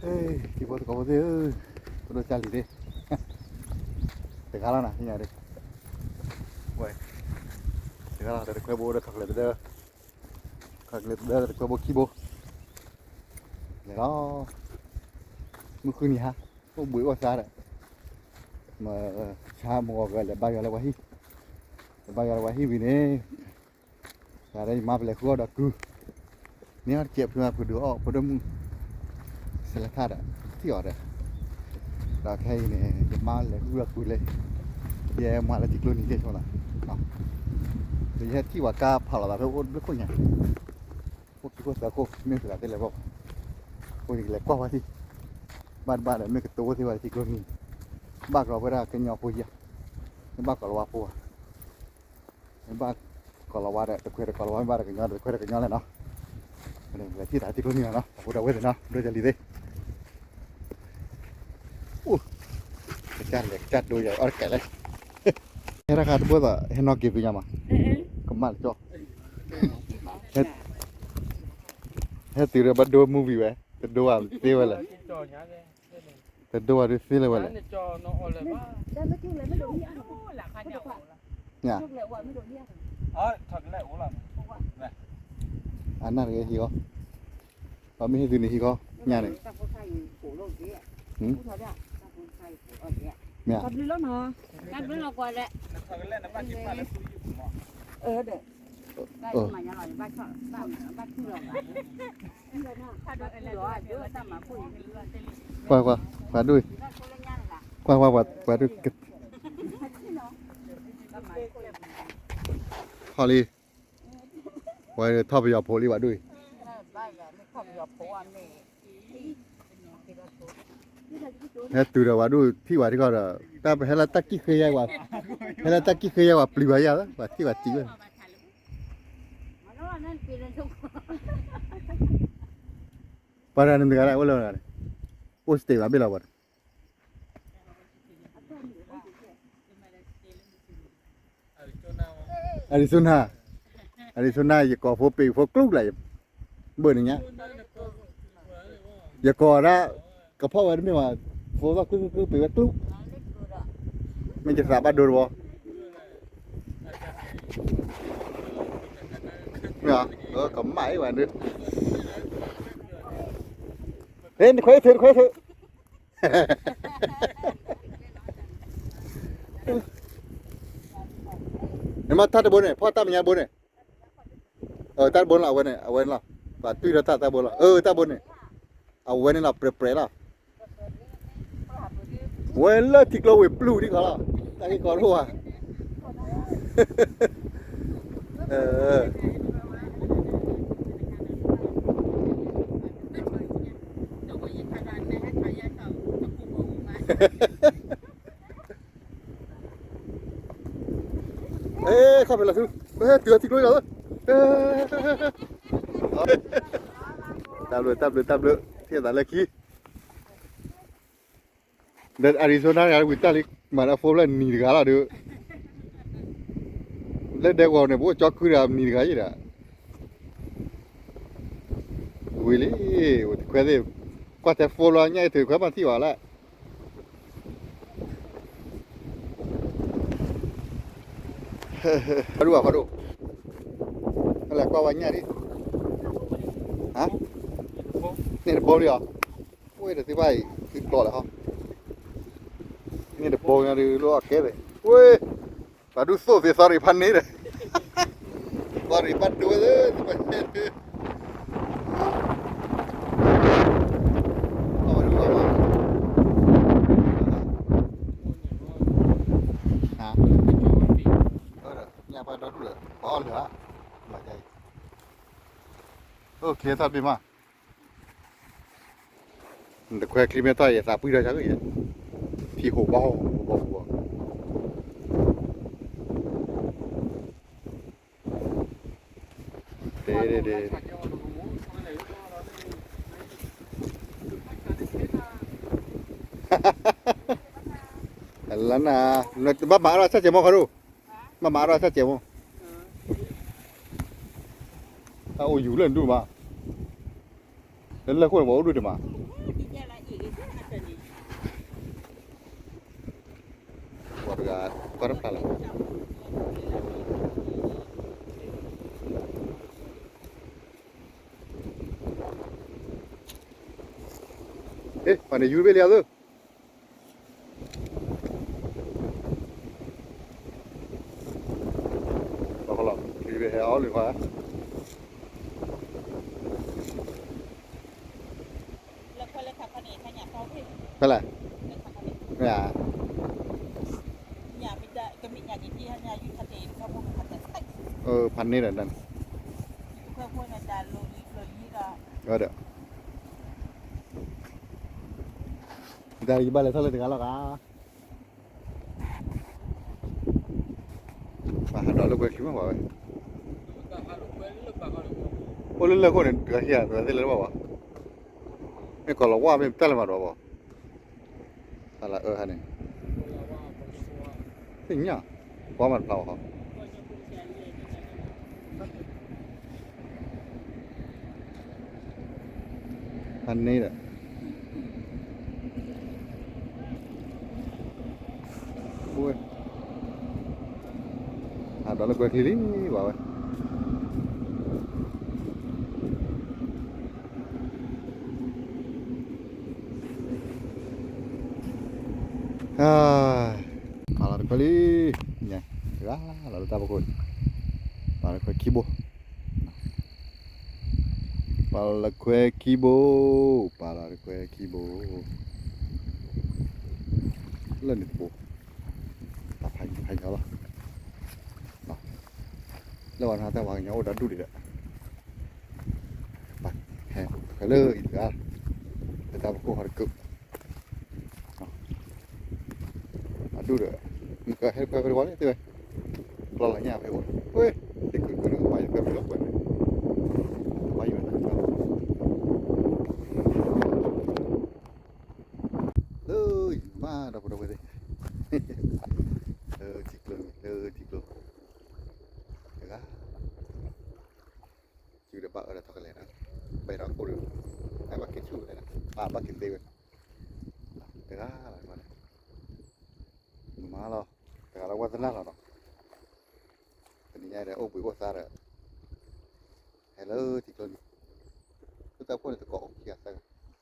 ထံဖိသကိးဖိသ့ၣ်ဧၢ, ပဒိၣ်ကၢ်လံၤသ့ၣ်, တဂၤလီၤနၤ သ့ၣ်ညါဒၣ်, ဝဲ, တဂၤလီၤ တခွဲဘိဒီး ခီၣ်ကလဲၤသဒၢ, ခီၣ်ကလဲၤသဒၢ တခွဲဘိခံဘိ, လဲၤလီၤ, မုၢ်ဃုနံၤဟါ, အိၣ်ဘှံးအိၣ်သါဒီး, မဆါမဂီၤကလဲၤဘါယွၤလၢပှၤဟံၣ်, လဲၤဘါယွၤလၢပှၤဟံၣ်ဝံၤန့ၣ် တၢ်ဒီးယမါပလဲၤဃုအီၣ်ဒီးကုၤ, မ့ၢ်အီၣ်တကဲးဖုမး ဖုဒုးအီၣ်ဖိဒိၣ်မုၣ်, စဲးလဲၤထၣ်ဒီး, ထံၣ်အီၤဒီး, ဒီးခဲအံၤန့ၣ် ယမါလဲၤဃုအီၣ်ကုၤလၢ, ယဲမၤလၢထံကျိနံၤသ့ၣ်ဆိသး, ဒီးယဟဲထံၣ်ပှၤကါဖးလီၤသးဖဲအိၣ်တဘျုးခိၣ်ညါ, အိၣ်ခံခိၣ်သၢခိၣ် မ့ၢ်သရၣ်သ့ၣ်လဲၤဘၣ်, အဃိန့ၣ်ကလဲၤကွၢ်ဝဲသ့ၣ်, ဘၣ်တဘၣ်ဒီးမ့ၢ်ကတိၤဝဲသ့ၣ်ဝဲထံကျိနံၤ, ဘၣ်ကလီၤဝဲဒၣ်ကညီဖိယါ, မ့ၢ်ဘၣ်ကလီၤဝါဖိဧါ မ့ၢ်ဘၣ်ကီၤလၤဝါဒီး တခွဲးတကီၤလၤဝါ မ့ၢ်ဘၣ်ဒီးကညီဒီး တခွဲးတကညီလဲၣ်နီၤ, လဲၤထံၣ်သးထံကျိနံၤလီၤနီၤ အဃိဒီးဝဲသ့ၣ်နီၤ ဒိၣ်ယၤလံၤသ့ၣ်, အိၣ်, ကစၢ်လဲၤကစၢ်ဒိၣ်ယၤအီၣ်တကဲးလဲၣ်, ဟဲတၢ်ခါတဘိသး ဟဲနီၣ်က့ၤသုညါမး, ကမၣ်တကၠီ, ဟဲတုၤဒီးဘၣ်ဒိ movie ဝဲ, တဒိဘၣ်သ့ဝဲလဲၣ်, တဒိဘၣ်ဒုးသ့လၢၤဝဲလဲၣ်, ညါ, အနၢ်တဂ့ၤဟံၣ်ဃီ, ပှၤမ့ၢ်ဟ့ၣ်သုန့ၣ်ဟံၣ်ဃီ, ညါန့ၣ်, မ့ၢ်, ကွၢ်ကွၢ်, ပှၤဒိၣ်, ကွၢ်ကွၢ်, ပှၤဒိၣ်, ထီၣ်လံ, ပှၤထီၣ်ပယီၤဖိလံ ပှၤဒိၣ်အံၤ, ဟဲတုၤဒီးပှၤဒိၣ်ထံၣ်ပှၤထံကီၢ်ဒီး, တၢ်ဟဲလၢတၢ်ကံၣ်ဃ့ယါ, ဟဲလၢတၢ်ကံၣ်ဃ့ယါ ပှၤပျံၤပှၤယါလီၤ ပှၤထံၣ်ပှၤစံးဝဲ ပှၤတဂၤန့ၣ်တဂၤလၢ အိၣ်လၢၤတဂၤန့ၣ်, အိၣ်စတ့းဘၣ်ဘ့ၣ်လီၤပှၤ, Arizona, Arizona ယကိးဖိပ့ၤဖိကျူၣ်လၢ်, ဘၣ်န့ၣ်ညါ, ယကိးဒၣ်, ကဖီၣ်ဝဲတမ့ၢ်ဘၣ်, ဖိသီၣ်ခုခုခုပ့ၤဝဲကျူၣ်, မ့ၢ်ယသးဘၣ်ဒိတဘီ မ့ၢ်, ကမၣ်အံၤဝဲဒၣ်, ဟဲနခွဲးထုး နခွဲးထုး, နမ့ၢ်တၢ်တဘိန့ၣ် ဖီၣ်တၢ်မဲာ်ညါတဘိန့ၣ်, တၢ်တဘိလီၤ အဝဲန့ၣ် အဝဲန့ၣ်လီၤ, ပှၤတွံၢ်ထီၣ်တၢ်တၢ်ဘိလီၤ အၢ တၢ်ဘိန့ၣ်, အဝဲန့ၣ်လီၤ ပြဲၤပြဲၤလီၤ ဝဲလၢထံကျိဝံၤပျုၢ်ဒံးခီလီၤ, တၢ်ဂ့ၢ်ကီဒိၣ်ဧါ, ခီၣ်ဖံးလီၤဆူ, တုၤထံကျိလီၤ, တၢ်ဘျုး တၢ်ဘျုး တၢ်ဘျုး ထံၣ်သးလၢခံ ဒီး Arizona တဂၤဝံၤတၢ်လံ မၤလၢအဖိဖျဲၣ်နံၤတဂၤလီၤဒီး, လၢဒဲကဝီၤန့ၣ် ပအိၣ်ကၠီခုဒီးနံၤတဂၤယံၤဒီး, ဝံၤလံ, တခွဲးသ့ၣ်, ကွၢ်ထဲဖိလီၤ ညၣ်အံၤထုးခွဲးမၤထံၣ်ဝဲလၢ ဖးဒိၣ်ဘၣ်ဖးဒိၣ်, လဲၤကွၢ်ဝဲညၣ်ဒံး, န့ၣ်တဘိလံအီၤ, ဝဲဒီးသုဘၣ်အံၤ သုကျိးလဲၣ်ဟီ, န့ၣ်တဘိညါဒုးလၢအီၣ်ကဲသ့ၣ်, ဝဲ, ပှၤဒုးသိၣ်သ့ sorry ဖးန့ၣ်ဒီး, sorry ဘၣ်ဒိဝဲသ့ၣ် သုဘၣ်ဟဲဒုး ညၣ်ပှၢ်ဒီဒူၣ်ဒီး ပှၤအီၣ်လၢာ်ဧါ, ဘၣ်အံၤ, အိၣ် clear တၢ်တဘ့ၣ်မး, တခွဲး clear မ့ၢ်တၢ် ယသးပှံၢ်ထီၣ်ဆါက့ၤ, ထံဟိးဘၣ်ဟိး ဟိးဘၣ်ဟိးဘၣ် လၢနၤ, ဘၣ်မၤအါထီၣ်ဆၣ်စဲးမီၢ်ခီဒိၣ်, ဘၣ်မၤအါထီၣ်ဆၣ်စဲးမီၢ်, တၢ်အိၣ်ယူၤလၢနဒူၣ်မး, လၢလၢခိၣ်န့ၣ် ပှၤအိၣ်ဒူၣ်တမး, ကွၢ်တဖျါလီၤ. ပှၤန့ၣ်ယူၤတဘ့ၣ်လံအသု, ဘၣ်ဃီလီၤ ယူၤတဘ့ၣ်ဟဲအီၣ်လံခွါ, ဖဲလဲၣ်, မ့ၢ်ဧါ, ဖးန့ၢ်ဒီးဒၣ်န့ၣ်, ဒီး တၢ်ယဘၣ်လဲၤထီၣ်လၢတဂၤလီၤဂၤ, ပဟးဒီးလၢကွဲချံမ့ၢ်ပှၤဝဲ, အိၣ်လၢလၢၢ်ခိၣ်န့ၣ် တဂၤဟံၣ်ဧါ တဂၤသ့ၣ်လၢၤတဘၣ်ဘၣ်, မ့ၢ်ကီၤလၤဝါမ့ၢ်တၢ်လဲၤမၤဒီးဘၣ်, တၢ်လၢအၢဟါန့ၣ်, သ့ၣ်ညါ, ကွၢ်မၤတဖျါဘၣ်ဟီ ဖးန့ၢ်ဒီး, ဟးဒီးလၢကွဲချံလံ ပှၤဝဲ, ပာ်လီၤတခွဲလံ, တဂၤလီၤလၢတၢ်ဖီခိၣ်, ပာ်လီၤတခွဲခံဘိ, ပာ်လီၤတခွဲခံဘိ, ပာ်လီၤတခွဲခံဘိ, လၢန့ၣ်တဘိ, တၢ်ဖးယံၤဖးယီၤလီၤ, လၢဝဲနၤတၢ်ပှၤကညီအိၣ်ဒီးဒူၣ်ဒံးဒီး, ဟဲတခွဲလၢအံၤတဂၤ, လၢတၢ်ဖီခိၣ်ဟီတကုး အဒူၣ်ဒီး, နကဟဲတခွဲဖဲတဝီန့ၣ်သ့ဝဲ, ကျီလီၤညၣ်ဖဲအိၣ်, ဝဲ, သ့ၣ်ကုၢ်ကုၢ်နကပာ်ယတခွဲဖဲလီၤကွဲးန့ၣ်, ပာ်ယိၤန့ၣ်, လၢယမါဒီပုၢ်ဒီဝဲၢ်သ့ၣ်, လၢထံကျိန့ၣ် လၢထံကျိ, တဂၤ စုဒီးဘၣ်အၢဒီးထီၣ်ကလဲာ်နီၤ, ပှဲၤဒီးခိၣ်ဒီး, အဲၣ်ဘၣ်က့ၤဆူၣ်လဲၣ်နီၤ, ဘၣ်ဘၣ်က့ၤသ့ဝဲ, တဂၤလီၤန့ၣ်, မၤလီၤ, တဂၤလၢဝဲသနၢ်လီၤနီၤ, တနံၤညါဒီးအိၣ်ဘှံးအိၣ်သါဒီး, ဟဲလၢထံကျိန့ၣ်, လၢတၢ်ဖီခိၣ်န့ၣ်တကိးအိၣ်ခံဂၤသၢဂၤ,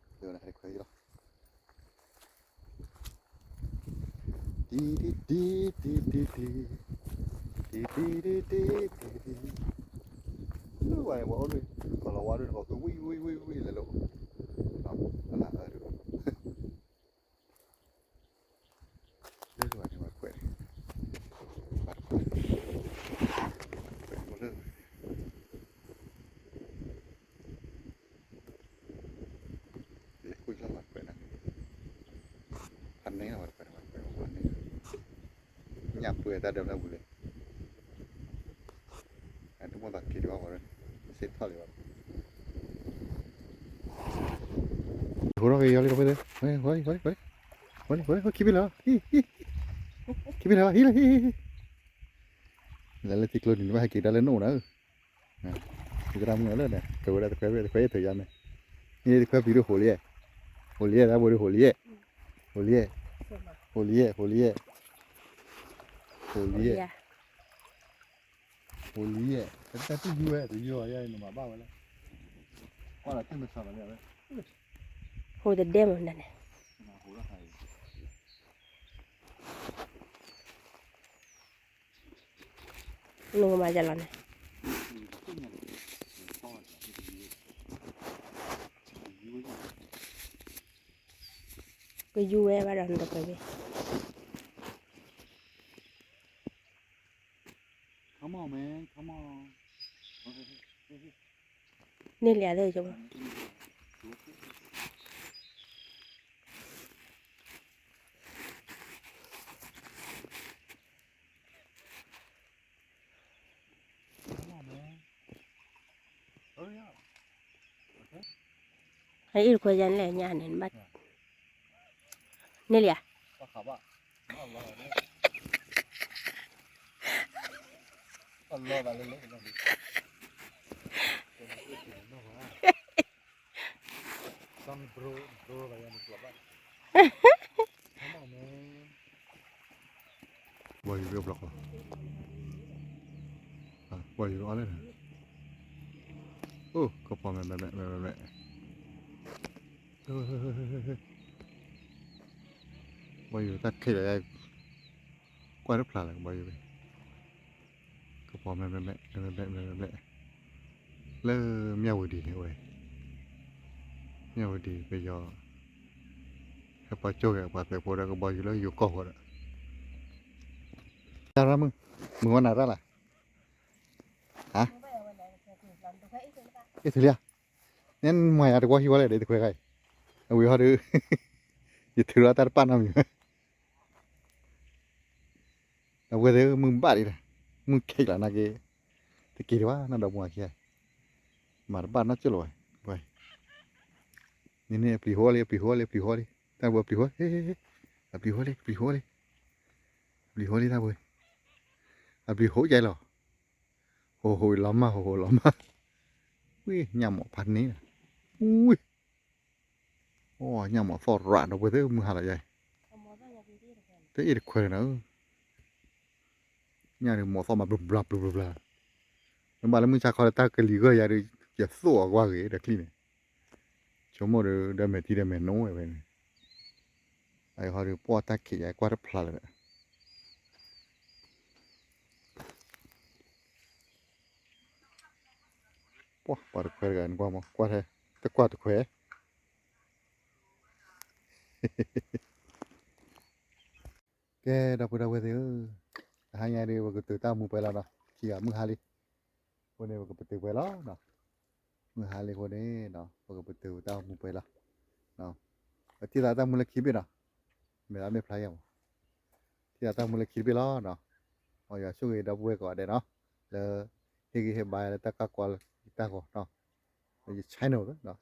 လၢနဟဲတခွဲလီၤ. တံတံတံတံတံတံ, တံတံတံတံတံ, လၢဝဲန့ၣ်ပှၤအိၣ်ဒၣ်, ကီၤလၤဝါဒၣ်န့ၣ် ပှၤကဝံၣ်ဝံၣ်ဝံၣ်ဝံၣ်လဲၤလိာ်, အလၢအၢဒၣ်, လၢဝဲန့ၣ်ပှၤကွဲး, ပှၤတခွဲ, ပှၤကွဲးလၢ လဲၤကွၢ်လၢပှၤကွဲးနၤ, ဖးန့ၢ်လီၤပှၤကွဲး, ပှၤကွဲး, ဖးန့ၢ်, ညၣ်ပှဲၤတၢ်ဒၢးလၢပူၤလံ, တမိၣ်သးက့ၤဒံးဘၣ်ပှၤ, စ့ထီၣ်လံဘၣ်, ဟိထီၣ်က့ၤယီၤလံ, ဝဲ, ဝဲ, ဝဲ, ဝဲ, ခံဘ့ၣ်လီၤ, ခံဘ့ၣ်လီၤ, ဟံးလီၤ, ဟံး, ဟံး, ဟံး, လဲၤလၢထံကျိနံၤ နဘၣ်ဟဲက့ၤဒၣ်လၢနအိၣ်နၤဧၢ, ယသရၣ်မုၣ်လၢန့ၣ် ကဝဲဒၣ်တခွဲဘ့ၣ် တခွဲအ့ၣ်ထုးယါမ့ၢ်, မ့ၢ်တခွဲပျံၤဒိၣ်ဟိးလံ, ဟိးလံ, တၢ်ဘိဒိၣ်ဟိးလံ, ဟိးလံ, ဟိးလံ, ဟိးလံ, ဟိးလံ, ဟိးလံ, တၢ်တူၢ်ယူၤဝဲ တယူၤအီၤယါအံၤ နမၤဘၣ်ဝဲလၢ, ကွၢ်လီၤတၢ်မ့ၢ်စှၤလီၤန့ၣ်ဝဲ, ဟိးတဒဲမ့ၢ်နၤန့ၣ် နကမၤယလီၤန့ၣ်, ကယူၤဝဲဘၣ်ဒီးနတပှဲၤဘ့ၣ်, န့ၢ်လံဧါသ့ၣ်, ဟဲအံၤတခွဲယါလဲၣ်ညါန့ၣ်ဘၣ်, န့ၢ်လံဧါ, ဘ ဘီယူၤလၢဘျီၣ်ကျိၤ, ဘီယူၤအီၣ်လဲၣ်, အိၣ် ကပီၤမဲာ်မဲာ်မဲာ်မဲာ်မဲာ်, ဘီယူၤတၢ်ခံးလီၤယါ, ကွၢ်တဖျါလၢကဘီယူၤ, ကပီၤမဲာ်မဲာ်မဲာ်မဲာ်မဲာ်မဲာ်, လၢမၠၣ်ဝတံၤန့ၣ်ဝဲ, မၠၣ်ဝတံၤပယီၤ ဟဲပာ်ကၠိၣ်က့ၤပှၤသုးဖိဒီးကဘီယူၤလၢယိၤကီၢ်ဃိဒီး, တၢ်ရၢ်မုၣ်, မုၢ်ဝါနၤရၢ်လၢ်, ဟါ, အ့ၣ်သုလံဧါ, နဲမၤယၤတကွီၢ်ဟံၣ်ဝဲလဲၣ်ဒီးတခွဲခါအံၤ, အဝံၤဟီဒီး ယထုးလီၤတၢ်တပာ်နီတမံၤ, ဒီပုၢ်ဝဲၢ်သ့ၣ်ဧၢ မုၢ်ဘၣ်ဒံးဒီး, မုၢ်ခံးလီၤနာ်က့, တက့ၤဒံးဘၣ် နီၢ်ဒီမါဝၤခံဂၤ, မၤတဘၣ်နီတစဲးလီၤဝဲ, န့ၣ်န့ၣ် အပျံၤဟိလံ အပျံၤဟိလံ အပျံၤဟိလံ တၢ်ဘိအပျံၤဟိ, အပျံၤဟိလံ အပျံၤဟိလံ, အပျံၤဟိလံတၢ်ဘိ, အပျံၤဟိကဲလီၤ, ဟိဟိလီၤမၢ် ဟိဟိလီၤမၢ်, ဝံၢ် ညၣ်မီၣ်ဖးန့ၣ်, ဝံၢ် အိၣ် ညၣ်မီၣ်သီၣ်ရးဒီပုၢ်ဝဲၢ်သ့ၣ် မုၢ်ဟါလီၤယါအံၤ, တအ့ၣ်တခွဲးန့ၣ်, ညၣ်ဒုးမီၣ်သီၣ်မးဘျုးဘျါဘျုးဘျါဘျါ, မ့ၢ်ဘၣ်လၢမုၢ်ဆါခီလၢတၢ်ကလံၤဂၢၢ်ယၤဒုး ယသိၣ်အီၤကွၢ်ဂ့ၤဒီးချံန့ၣ်, ဆိကမိၣ်ဒီး ဒီးမဲာ်ထံဒီးမဲာ်နိဝဲဖဲန့ၣ်, အအံၤဟီဒီး ပှီၢ်တၢ်ခံးယါကွၢ်တဖျါလၢၤဒီး ပှၤ ပှၤတခွဲးတဂၤန့ၣ်ကွၢ်မး ကွၢ်ထဲ တကွၢ်တခွဲး, ကဲ ဒီပုၢ်ဒီဝဲၢ်သ့ၣ်ဧၢ, တဟါညါဒုး ပကပတုာ်တၢ်အိၣ်မူပှဲၤလီၤနီၤ, ခံဂၤမုၢ်ဟါလံ, အဃိန့ၣ် ပကပတုာ်ပှဲၤလီၤနီၤ, မုၢ်ဟါလံအဃိန့ၣ် ပကပတုာ်တၢ်အိၣ်မူပှဲၤလီၤ, ပထံၣ်သးတၢ်မူလၢခံဘ့ၣ်နီၤ, မ့ၢ်သးမ့ၢ်ဖျါယါမး, ထံၣ်သးတၢ်မူလၢခံတဘ့ၣ်လီၤနီၤ, မ်ယွၤဆိၣ်ဂ့ၤဒီပုၢ်ဝဲၢ်ကိးဂၤဒဲးနီၤ, လၢဟ့ၣ်ဂံၢ်ဟ့ၣ်ဘါလၢတၢ်ကၢ်ကွါလၢတၢ်ဂီၤနီၤ, လၢယ channel နီၤ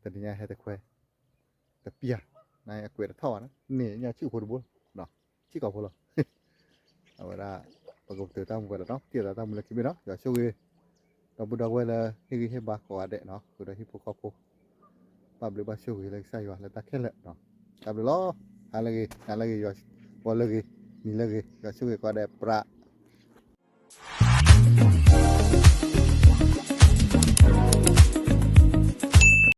တနံၤညါဟဲတခွဲး, တပျၢ်, နအကွဲးတထီၣ်ဘၣ်နီၤ, န့ၣ်ညါဆံၣ်ဖိတဘိလီၤ, ဆံၣ်ကီးဖိလီၤ, အဝဲဒၣ် ပကပတုာ်တၢ်အိၣ်မူပှဲၤလီၤနီၤ, ထံၣ်သးတၢ်မူလၢခံဘ့ၣ်နီၤ, ယွၤဆိၣ်ဂ့ၤ ဒီပုၢ်ဒီဝဲၢ်လၢဟ့ၣ်ဂံၢ်ဟ့ၣ်ဘါကိးဂၤဒဲးနီၤ, ဃုာ်ဒီးဟံၣ်ဖိဃီဖိ, ဘၣ်ဘျုးဘၣ်ဆိၣ်ဂ့ၤလၢကစၢ်ယွၤလၢတၢ်ခဲလၢာ်နီၤ, တၢ်ဘျုးလီၤ, ဟါလၢဂ့ၤ နၤလၢဂ့ၤယွၤ, ဂီၤလၢဂ့ၤ, နံၤလၢဂ့ၤ, ယွၤဆိၣ်ဂ့ၤကိးဂၤဒဲးပြး